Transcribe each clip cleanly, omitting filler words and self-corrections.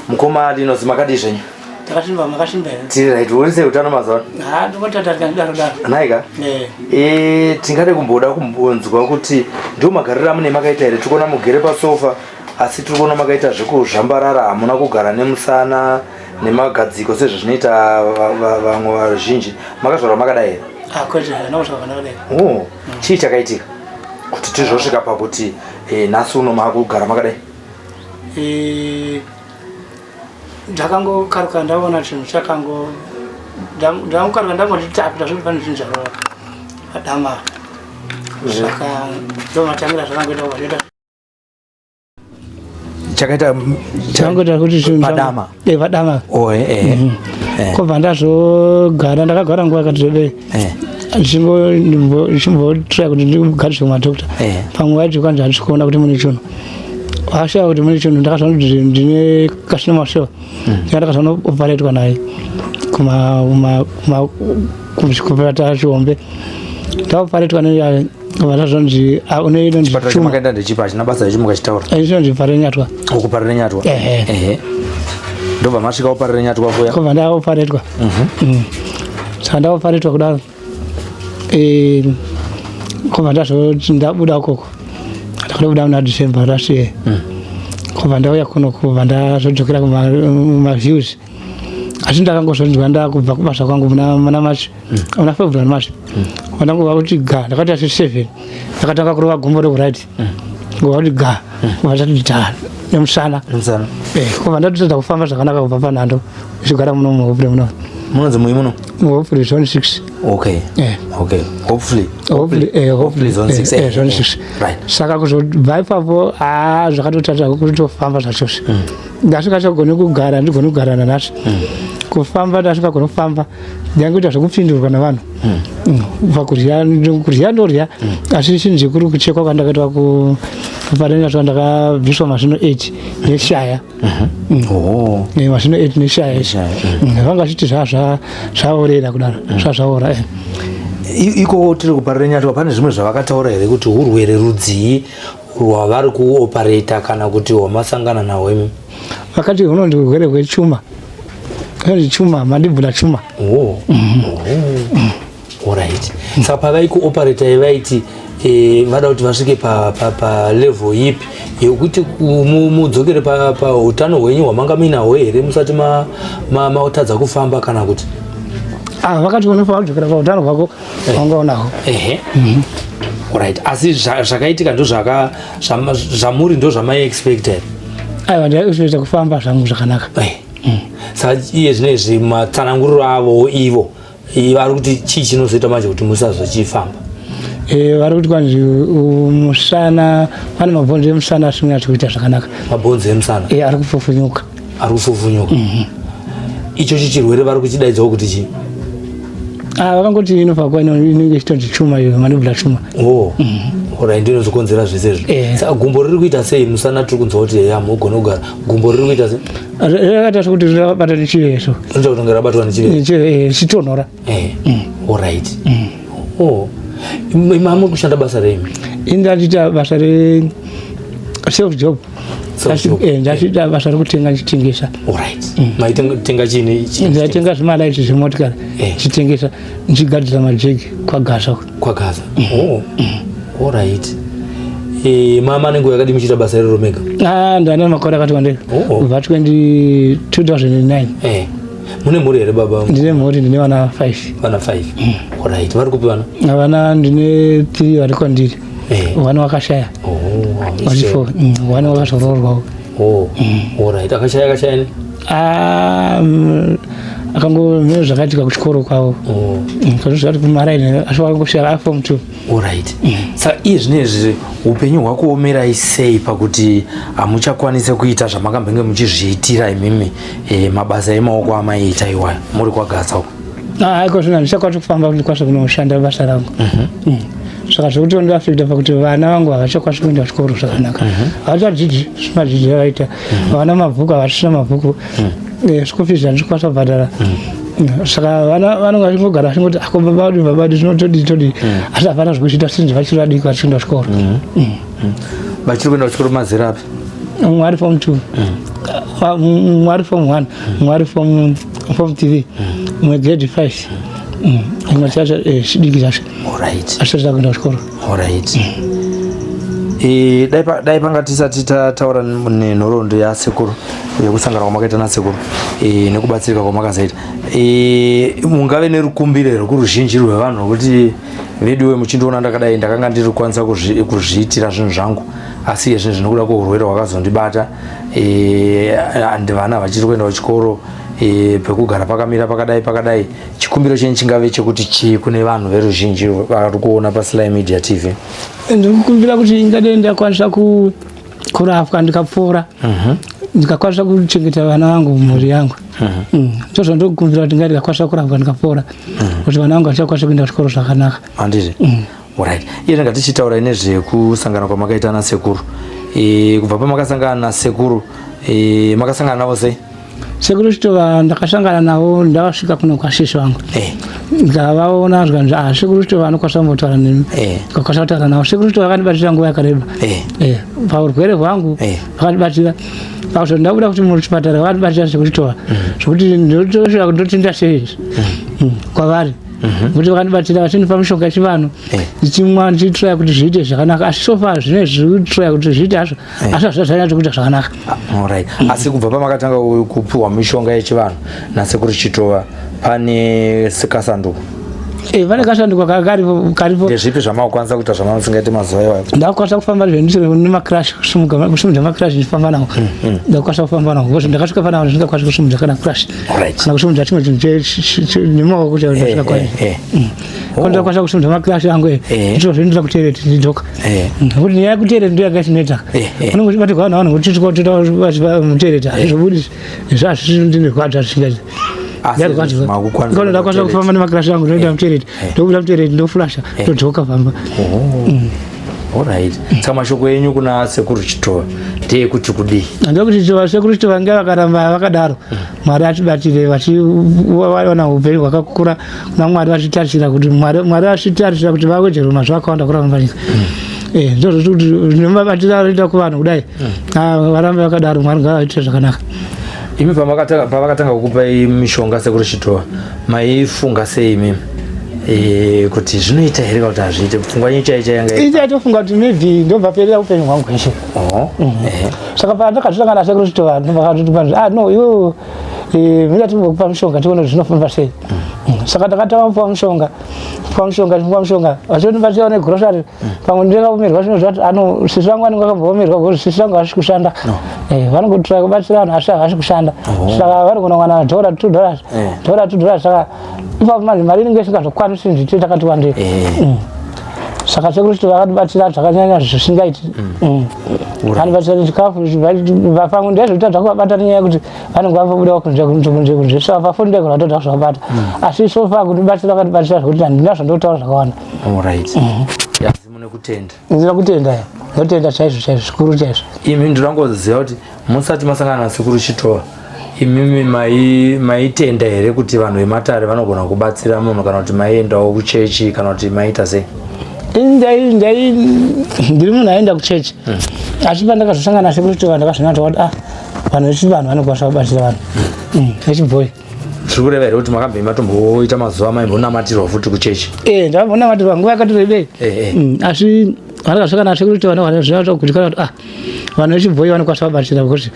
Mukoma Linosi, makadii zvenyu? Takasimba, makasimba here? Tiri right. Uri sei utano mazuva ano? Ha, ndingotatarika ndidaro daro. Nhaika? Eh. Eh, tingade kumboda kumbonzwa kuti ndiwo magariro amune makaita here? Tiri kuona mugere pasofa asi tiri kuona makaita zvekuzvambarara, hamuna kugara nemusana nemagadziko sezvazvinoita vamwe vazhinji. Makazvarwa makadai here? Ah, kwete, handina kuzvarwa ndakadai. Oh, chii chakaitika kuti tizosvika pakuti eh, nhasi uno makugara makadai? Eh, ndakangokaruka ndaona chinhu chakango ndangokaruka ndangoti tapi ndazvoti pane zvinhu zvarova padama, saka ndomatangira zvakangoita kuvaita. Chakaita Changoita kuti zvinhu Padama. Eh, padama. Oh, eh, eh. Kobva ndazogara, ndakagara nguva yakati rebei ndichimbotraya kuti ndigariswe kumadhokta. Pamwe vaiti kwanzi handisi kuona kuti mune chinhu, vashaya kuti mune chinhu. Ndakazoona kuti ndine carcinoma cell. Saka ndakazonooparetwa naye kuchipatara chihombe. Ndaoparetwa naye, ndazonzi une inonzi Chipatara chuma. chamakaenda ndechipi? Hachina basa ichi mukachitaura. Inonzi Parenyatwa. UkuParirenyatwa? Ehe. Ehe, ndobva masvika kuParirenyatwa kuya? Kobva ndaoparetwa. Saka ndaoparetwa kudaro, kobva ndazoti ndabuda ukoko, ndakabuda muna December last year. Kobva ndauya kuno, kubva ndazodzokera kumaviews, asi ndakangozonzwa ndakubva kubasa kwangu muna March, muna February, March, ndangova kuti ga, ndakaita se 7, ndakatanga kurova gumbo rekuright, ngova kuti ga, kubva ndati ta nemusana. Musana. Kubva ndatotadza kufamba zvakanaka kubva panhando ndichigara muno muHopely muno. Munonzi mui muno? MuHopely, Zone 6. Okay, hopefully. Hopefully, Hopefully Zone 6. Zone 6. Saka kuzobva ipapo, haa, zvakatotadza kutofamba zvachose. Ndasingachagoni kugara, ndigoni kugara nanhasi. Kufamba ndasingagoni kufamba, ndangoita zvekupindurwa navanhu. Pakurya, kurya ndorya, asi chinhu chikuru kuchekwa kwandakaitwa kuParirenyatwa, ndakabviswa mazino 8 neshaya. Oh. Mazino 8 neshaya ichi. Neshaya. Vanga vachiti zvaorera kudaro, zvazvaora. Ikoko tiri kuParirenyatwa, pane zvimwe zvavakataura here kuti urwere rudzii rwavari kuopareta kana kuti hwamasangana nahwo imi? Vakati hunonzi urwere hwechuma, hunonzi chuma, mandibular tumor. Oh. Alright. Saka pavaikuopareta vaiti vada kuti vasvike palevel ipi yekuti mudzokere pautano hwenyu hwamanga muinahwo here musati matadza kufamba, kana kuti? Ah, vakati unofanira kudzokera pautano hwako hwanga unahwo. Ehe, alright. Asi zvakaitika ndo zvamuri ndo zvamaiexpecta here? Aiwa, ndaiexpecta kufamba zvangu zvakanaka. Saka iye zvinezvi matsananguriro avo ivo vari kuti chii chinozoita manje kuti musazochifamba? Vari kuti kwanzi musana, pane mabhonzo emusana asinganyatsi kuita zvakanaka. Mabhonzo emusana? Ari kufufunyuka. Ari kufufunyuka. Ichochi chirwere vari kuchidaidzawo kuti chii? Ah, vakangoti inobva kwa inenge ichitonzi chuma iyo, mandibular tumor. Oh, alright, ndino zvinokonzera zvese izvi. Saka gumbo riri kuita sei? Musana tiri kunzwa kuti heya mugone kugara, gumbo riri kuita sei? Rakaita sekuti rakabata nechiveso. Rinoita kuti kunge rabatwa nechiveso. Chitonhora. Alright. Oh, imi muri kushanda basa rei? Ini ndachiita basa re self job. Self job. Ndachiita basa rekutenga ndichitengesa. Alright, maitenga chini? Ndaitenga zvimalaiti zvemotikari, ndichitengesa, ndichigadzira majegi kwaGaza. KwaGaza. Oh, alright. Mama nenguva yakadii muchiita basa iroro mega? Ah, ndane makore akati wandei. Oh. Kubva 20 2009. Mune mhuri here, baba? Ndine mhuri, ndine vana 5. Vana 5, alright. Vari kupi vana? Vana ndine 3 vari kwandiri. One wakashaya. Oh, vari 4. One wakazoroorwawo. Oh, alright. Akashaya, akashaya ne? Ah, akango mene zvakaitika kuchikoro kwavo. Oh. Kazo zvati kumaraini, asi wakangoshaya aform 2. Alright. Saka iye zvinezvi upenyu hwakuomerai sei pakuti hamuchakwanisi kuita zvamakambenge muchizviitira imimi, mabasa emaoko amaiita iwayo muri kwaGaza uko? Ah, iko zvino handichakwanisi kufamba kuti ndikwanise kunoshanda basa rangu. Saka zvekuti ondiafecta pakuti vana vangu havachakwanisi kuenda kuchikoro zvakanaka, havachadzidzi zvimadzidzo avaita. Vana mabhuku havachisina mabhuku. School fees handisi kukwanisa kubhadhara. Saka vana vanonge vachingogara vachingoti, "Ako babadi, babadi, zvinotodii todii?" Asi hapana zvekuchiita sinzi vachiri vadiki, vachienda kuchikoro. Vachiri kuenda kuchikoro mazera api? Mumwe ari form 2, mumwe ari form 1, mumwe ari form 3, mumwe grade 5, imwe chacho chidiki chacho asati akuenda kuchikoro. Alright. Dai panga tisati tataura nenhoroondo yasekuru, yekusangana kwamakaita nasekuru nekubatsirika kwamakazoita, mungave nerukumbiro here kuruzhinji rwevanhu rwekuti, "Veduwe, muchindiona ndakadai, ndakanga ndiri kukwanisa kuzviitira zvinhu zvangu, asi iye zvinhu zvinokuda kweurwere hwakazondibata, and vana vachiri kuenda kuchikoro, pekugara pakamira pakadai pakadai"? Chikumbiro chenyu chingave chekuti chii kune vanhu veruzhinji vari kuona paSly Media TV? Ndikukumbira kuti ingadai ndakwanisa kurapwa ndikapora, ndikakwanisa kuchengeta vana vangu, mhuri yangu. Ndozvo ndokukumbira, kuti ngai ndikakwanisa kurapwa ndikapora, kuti vana vangu vachakwanisa kuenda kuchikoro zvakanaka. Handizvi? Alright, iye tanga tichitaurai nezvekusangana kwamakaita nasekuru. Kubva pamakasangana nasekuru, makasangana navo sei? Sekuru Chitova ndakasangana navo ndakasvika kuno kwasisi vangu. Ndikavaona, zvikanzi, "Ah, Sekuru Chitova anokwanisa kumbotaura nemi." Ndikakwanisa kutaura navo. Sekuru Chitova vakandibatira nguva yakareba paurwere hwangu. Vakandibatira pakuzoti ndabuda kuti muchipatara, vakandibatira Sekuru Chitova zvokuti ndotosvika ndotenda sei kwavari, nekuti vakandibatira vachindipa mishonga yechivanhu, ndichimwa, ndichitraya kuti zviite zvakanaka. Asi so far zvine zviritraya kuti zviite hazvo, asi hazvisati zvanyatso kuita zvakanaka. Alright, asi kubva pamakatanga kupiwa mishonga yechivanhu nasekuru Chitova, pane kasanduko? Pane kashanduko karipo, karipo. Ndezvipi zvamakukwanisa kuita zvamamusingaiti mazuva iwayo? Ndakukwanisa kufamba nemacrutch, kusimudza macrutch ndichifamba nawo. Ndakukwanisa kufamba nawo because ndakasvika panapa ndisingakwanisi kusimudza kana crutch kana kusimudza chimwe chinhu nemaoko chaiwo ndisingakwanisi. Ko ndakwanisa kusimudza macrutch angu, nditozviendera kutoilet, ndidzoka, nekuti nyaya yekutoilet ndo yanga isinetsa. Unenge uchibatirwa vanhu kuti titwa mutoilet, hazvizobudi, zvazvindirwadza zvisingaiti. Asi makukwanisa Ikono ndakwanisa kuenda? Kufamba nemacrutch angu, ndoenda mutoilet, ndobuda mutoilet, ndoflusha, ndodzoka pamba. Alright, saka mashoko enyu kuna Sekuru Chitova ndeyekuti kudii? Ndokuti Sekuru Chitova nge vakaramba vakadaro, Mwari atibatire, vachiwana upenyu hwakakura kuna Mwari, vachitarisira kuti Mwari vachitarisira kuti vawedzerwe mazuva akawanda kurarama panyika. Ndozvoti kuti nemabatiro anoita kuvanhu kudai, ah, varambe vakadaro, Mwari ngavaitire zvakanaka. Imi pavakatanga kukupai mishonga Sekuru Chitova, maifunga sei imimi, kuti zvinoita here kana kuti hazviite? Pfungwa yenyu chai chai yanga Iti aitofunga kuti maybe ndobva perera upenyu hwangu hweshe. Saka pandakazvitanga naSekuru Chitova, vakatoti, "Ah, no, iwewe, mira timbokupa mishonga tione kuti zvinofamba sei." Saka ndakatanga kupiwa mishonga, kupiwa mishonga, kupiwa mishonga, vachiondibatsira negrocery. Pamwe ndakaomerwa zvino zvati ano sisi vangu vanenge vakambomerwa, because sisi vangu havasi kushanda. Vanongotry kubatsira vanhu asi havasi kushanda, saka vanogona kuwana dollar, $2, dollar, $2. Saka ipapo manje mari inenge isingazokwanisi zvite takati wandei. Saka Sekuru Chitova vakatibatsira zvakanyanya zvisingaiti. Vanobatsira chikafu pamwe ndezvekuita zvakuvabata nenyaya yekuti vanenge vambobuda kunze, kunze, kunze, kunze. Saka pafoni ndegona kutodza zvakabata, asi so far kutibatsira vakatibatsira zvekuti handina zvondotaura zvakawanda. Alright, asi mune kutenda? Ndinoda kutenda, ndotenda chaizvo chaizvo, zvikuru chaizvo. Imi ndinongoziva kuti musati masangana naSekuru Chitova, imimi maitenda here kuti vanhu vematare vanogona kubatsira munhu, kana kuti maiendawo kuchechi, kana kuti maiita sei? Ini ndiri munhu aienda kuchechi, asi pandakazosangana naSekuru Chitova ndakazvinatsa kuti, ah, vanhu vechivanhu vanokwanisa kubatsira vanhu vechibhoyi. Zviri kureva here kuti makambei matomboita mazuva maimbonamatirwa futi kuchechi? Ndakambonamatirwa nguva yakati rebei. Asi vandakasvika naSekuru Chitova ndakazvinatsa kuti kana kuti, ah, vanhu vechibhoyi vanokwanisa kubatsira, because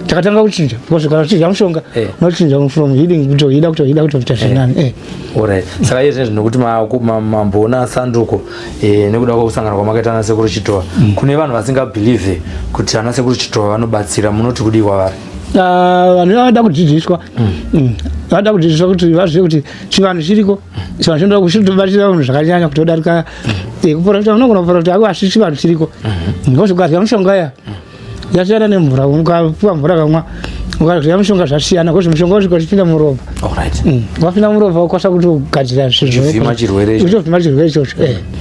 takatanga kuchinja, because kana uchidya mushonga unochinja from healing kutohida, kutohida, kutoita zvinani. Alright, saka iye zvinezvi nokuti mamboona sanduko, nekuda kwekusangana kwamakaita naSekuru Chitova, kune vanhu vasingabhilivhe kuti ana Sekuru Chitova vanobatsira, munoti kudii kwavari? Ah, vanhu vanoda kudzidziswa. Vanoda kudzidziswa kuti vazive kuti chivanhu chiriko. Chivanhu chinoda chinotobatsira vanhu zvakanyanya kutodarika kuprofita. Unogona kuprofita ako, asi chivanhu chiriko, because ukadya mishonga ya yasiyana nemvura. Ukapiwa mvura kamwa, ukadya mishonga zvasiyana, because mushonga usvika uchipinda muropa. Wapinda muropa ukwanisa kuti ugadzira. Uchivhima chirwere icho. Uchivhima chirwere ichocho.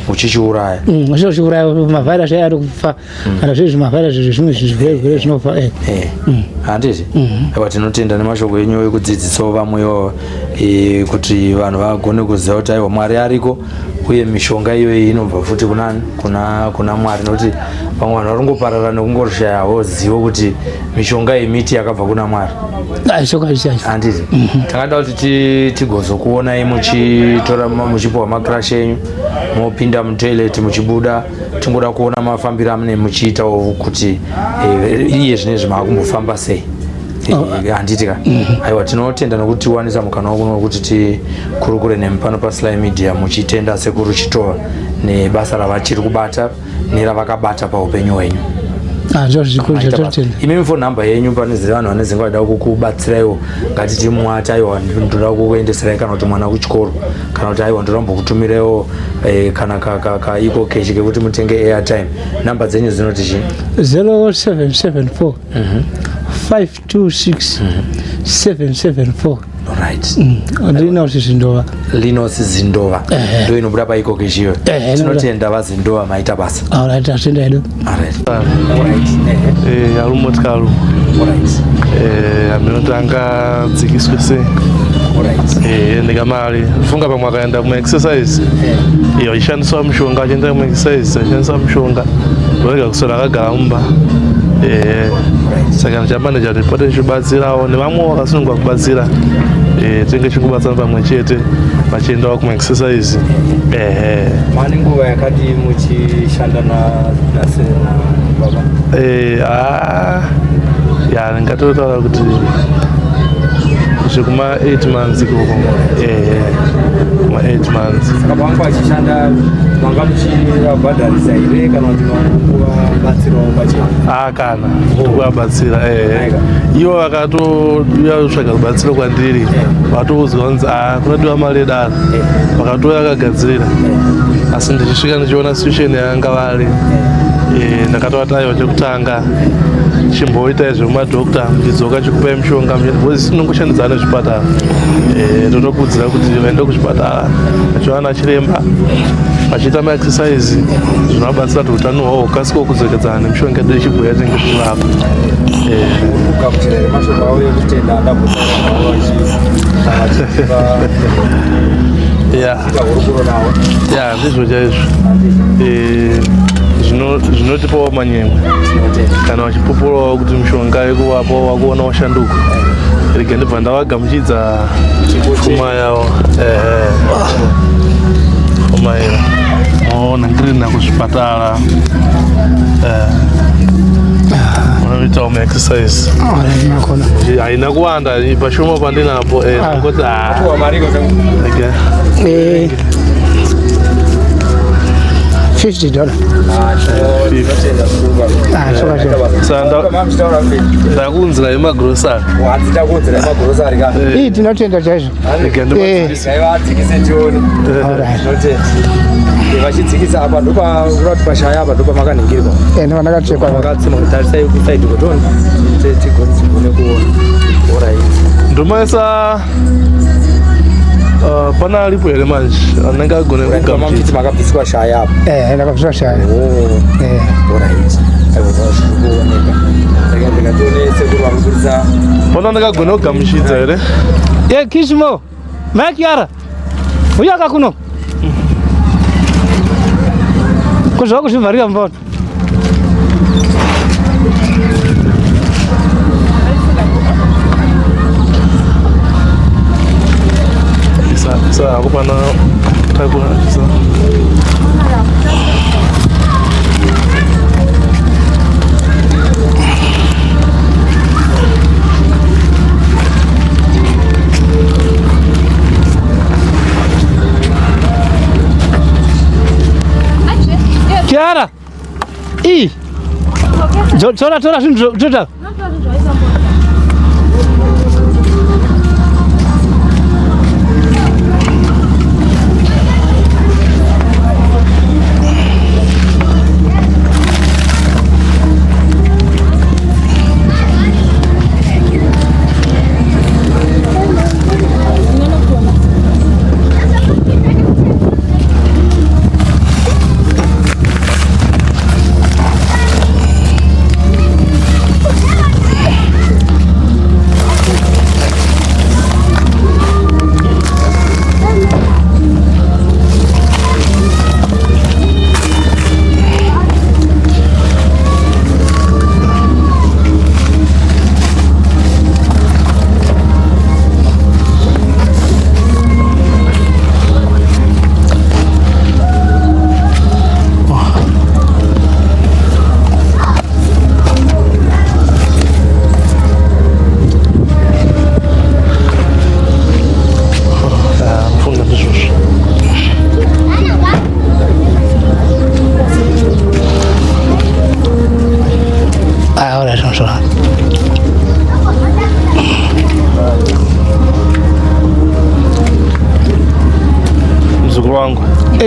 Uchichiuraya. Uchichiuraya mavhairasi aya ari kufa, kana zviri zvimavhairasi zvimwe zvirwere zvinofa. Handiti? Aiwa, tinotenda nemashoko enyu ekudzidzisawo vamwewo, kuti vanhu vagone kuziva kuti aiwa, Mwari ariko. Uye mishonga iyoyi inobva futi kuna kuna kuna Mwari, nokuti vamwe vanhu vari kungoparara nekungoshayawo zivo kuti mishonga yemiti yakabva kuna Mwari. Handiti takada kuti tigozokuonai muchitora muchipiwa macrash enyu, mopinda mutoilet muchibuda, tingoda kuona mafambiro amune muchiitawo kuti iye zvinezvi maakumbofamba sei. Handiti ka? Aiwa, tinotenda nokuti tiwanisa mukana wakuno wekuti tikurukure nemi pano paSly Media, muchitenda Sekuru Chitova nebasa ravachiri kubata neravakabata paupenyu hwenyu. Zvo zvikuru. Imimi phone number yenyu, pane vanhu vane zinga vada kukubatsiraiwo, ngatiti mwati aiwa, ndoda kukuendeserai kana kuti mwana kuchikoro, kana kuti aiwa, ndoda kumbokutumiraiwo kana kaiko kechi kekuti mutenge airtime, namba dzenyu dzinoti chii? 0774 526 774. Right. Ndinoti Zindova. Linos Zindova, ndo inobuda paiko kechiyo. Tinotenda vaZindova, maita basa. Alright, atenda hedu. Alright. Alright. Ari mumotikari. Aminoti angadzikiswe sei. Nekamari funga pamwe akaenda kumaexercise iyo achishandiswa mushonga, achienda kumaexercise achishandisa mushonga, orega kuswera akagara mumba. Saka ndichamaneja kuti pote tichibatsirawo nevamwewo vakasunungwa kubatsira, tinenge tichingobatsana pamwe chete vachiendawo kumaexercise, ehe. Mane nguva yakadi muchishanda na baba? Ya, ndingatotaura kuti zvekuma 8 months ikoko, ehe, kuma 8 months. Saka pavanga vachishanda manga muchivabhadharisa here, kana kuti manguvabatsirawo pachena? Ah, kana kuvabatsira, ehe. Ivo vakatouya kutsvaga rubatsiro kwandiri, vatoudzwa kunzi a kunodiwa mari yedaro, vakatouya vakagadzirira. Asi ndichisvika ndichiona situation yavanga vari, ndakatovati aiwa, chekutanga chimboitai zvekumadhokta, muchidzoka chikupai mishonga, because tinongoshandidzana nezvipatara. Totokurudzira kuti vaende kuzvipatara vachiona chiremba, vachiita maexercise, zvinovabatsira kuti utano hwavo hukasikewo kudzokedzana nemishonga yedu yechibhoyi yatinenge tichivapa. Kugamuchira here mashoko avo ekutenda andambotaura navo vachitipa hurukuro navo? Ya, ndizvo chaizvo. Zvinotipawo manyemwe kana vachipupurawo kuti mishonga yekuvapo vakuonawo shanduko. Rega ndibva ndavagamuchidza pfuma yavo. Ehe, pfuma iyo maona ngirina kuzvipatara. Unoitawo maexercise. Alright, makona. Haina kuwanda, pashoma pandinapo. Ngoti Puwa mariko. Rega. $50. Tinotenda zvikuru. Ah, soka chete. Ndakuunzirai magrosari. Wadzita kuunzirai magrosari ka. Ii, tinotenda chaizvo. Rega Ngaivaadzikise tione. Alright. Tinotenda. Vachidzikisa apa ndopakurati pashaya apa ndopamakaningirwa. Ndovanakachekwa. Makatsima, tarisai kusaidi kutoni tigone kuona. Alright. Ndomaisa pana aripo here manje anenge agone kugamuchira? Mamuchiti makabviswa shaya apa? Ndakabviswa shaya. Oh. Alright. Aiwa, zviri kuoneka. Rega ndikatione sekuru varikuburitsa. Pana ndakagona kugamuchidza here? Kismo Makiara, uyaka kuno kuzva kuzvivharira mbona. Isa isa hako pana takura isa. Kiara, ii, tora tora zvinhu tota.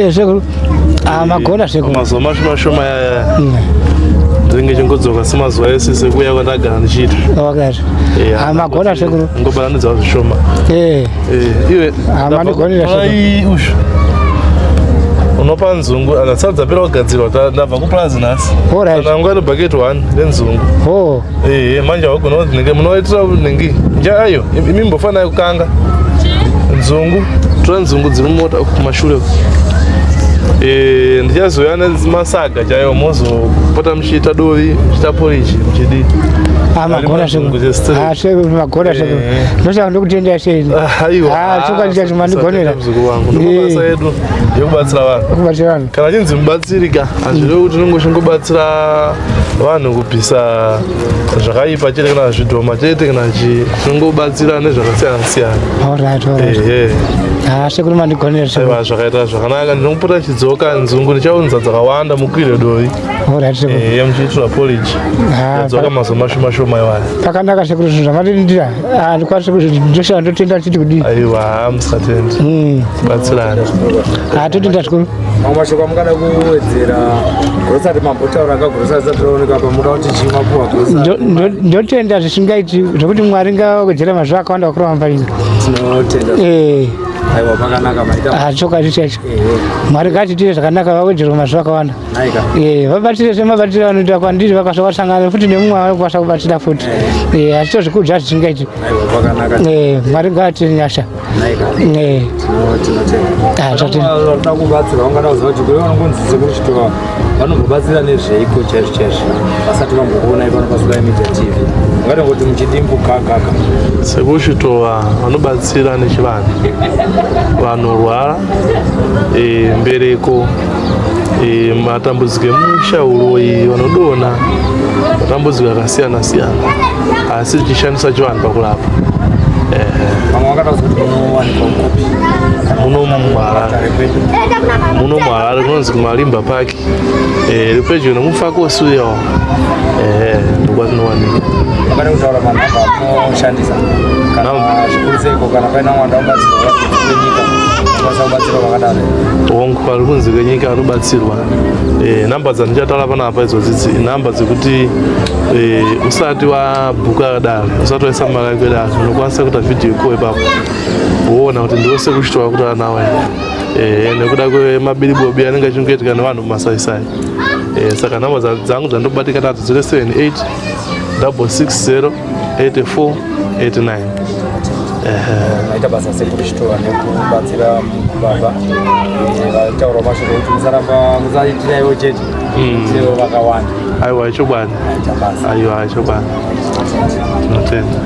Eh, sekuru. Ah, magona sekuru. Mazuva mashoma shoma yaya ndinenge chingodzoka semazuva ese sekuuya kwandagara ndichiita. Okay. Eh, Ah, magona sekuru. Ngobatanidzawo zvishoma. Eh. Eh, iwe Ah, mandigonera sekuru. Ai, ushu. Unopa nzungu, ndasati dzapera kugadzirwa, ndabva kupurazi nhasi. Alright. Ndangwa ne bucket 1 nenzungu. Oh. Ehe, manje haugona kuti nenge munoitira nenge nja ayo imi mbofanira kukanga nzungu, tora nzungu dziri mumota kumashure uko. Eh, ndichazouya nemasaga chaiwo mozopota muchiita dovi, muchiita porridge, muchidii. Ah, magona Nzungu sekuru. dzesitiri. Ah, sekuru magona sekuru. Eh. Ndosaka ndokutendai sei. Ah, aiwa. Ah, chokwadi chacho mandigonera. Muzukuru wangu, ndomabasa edu ekubatsira vanhu. Kubatsira vanhu. Kana chinzi mubatsirika, hazvirevi kuti unenge uchingobatsira vanhu kubvisa zvakaipa chete kana zvidhoma chete kana chii, tinongobatsira nezvakasiyana siyana. Alright, alright. Ehe. Ah, sekuru mandigonera sekuru. Aiwa, zvakaita zvakanaka. Ndinopota ndichidzoka, nzungu ndichaunza dzakawanda mukwire dovi. Alright sekuru. Ehe, muchiitira porridge. Ah, Ndadzoka mazuva mashoma shoma iwaya. Pakanaka sekuru zvinhu zvamatindira. Ah, ndikwanise kuti ndosaka ndotenda chiti kudii. Aiwa, musatendi, batsirana. Ah, totenda sekuru. Mamwe mashoko amungada kuwedzera grocery mambotaura ka grocery risati raoneka pamuda kuti chii mapuwa grocery? Ndotenda zvisingaiti zvekuti Mwari ngawedzere mazuva akawanda kurova panyika. Tinotenda. Eh, Aiwa, pakanaka, maita. Ah, chokwadi chacho. Mwari ngaatiitire zvakanaka, vawedzerwe mazuva akawanda. Naika. Eh, vabatsire semabatsire vanoita kwandiri, vakasangana futi nemumwe vanokwanisa kubatsira futi. Eh, hatitozvikudza zvisingaiti. Aiwa, pakanaka. Eh, Mwari ngaatire nyasha. Naika. Eh, Tinotenda. Ah, totenda. Vanoda kubatsirwa, ungada kuziva kuti kune vanongonzi Sekuru Chitova vanombobatsira nezveiko chaizvo chaizvo, vasati vambokuonai pano paSly Media TV, ungatongoti muchidimbu gagaga. Sekuru Chitova vanobatsira nechivanhu, vanorwara, mbereko, matambudziko emusha, uroyi, vanodonha, matambudziko akasiyana siyana, asi tichishandisa chivanhu pakurapa. Vamwe vangada kuziva kuti munowanikwa kupi? Muno muHarare. Matare kwedu. Muno muHarare, kunonzi kuMarimba Park, ri pedyo nemufakosi uyawo, ehe, ndokwatinowanikwa. Ungada kutaura manhamba amunoshandisa kana Namba. zvikuru seiko kana paina mwanda ubatsirwa kwenyika, ukwanisa kubatsirwa vakadaro? Hongu, vari kunze kwenyika vanobatsirwa. Namba dzandichataura panapa idzodzidzi inhamba dzekuti usati wabhuka dare, usati waisa mari yako yedare, unokwanisa kuita video call ipapo woona kuti ndiwo Sekuru Chitova kutaura nawe. Nekuda kwemabiribobi anenge achingoitika nevanhu mumasaisai. Saka namba dzangu dzandobatika nadzo 078 660 84 89. Maita basa Sekuru Chitova nekubatsira baba. Vataura mashoko kuti musaramba musaitiraiwo chete, itirewo vakawanda. Aiwa, ichokwadi. Maita basa. Aiwa, ichokwadi, tinotenda.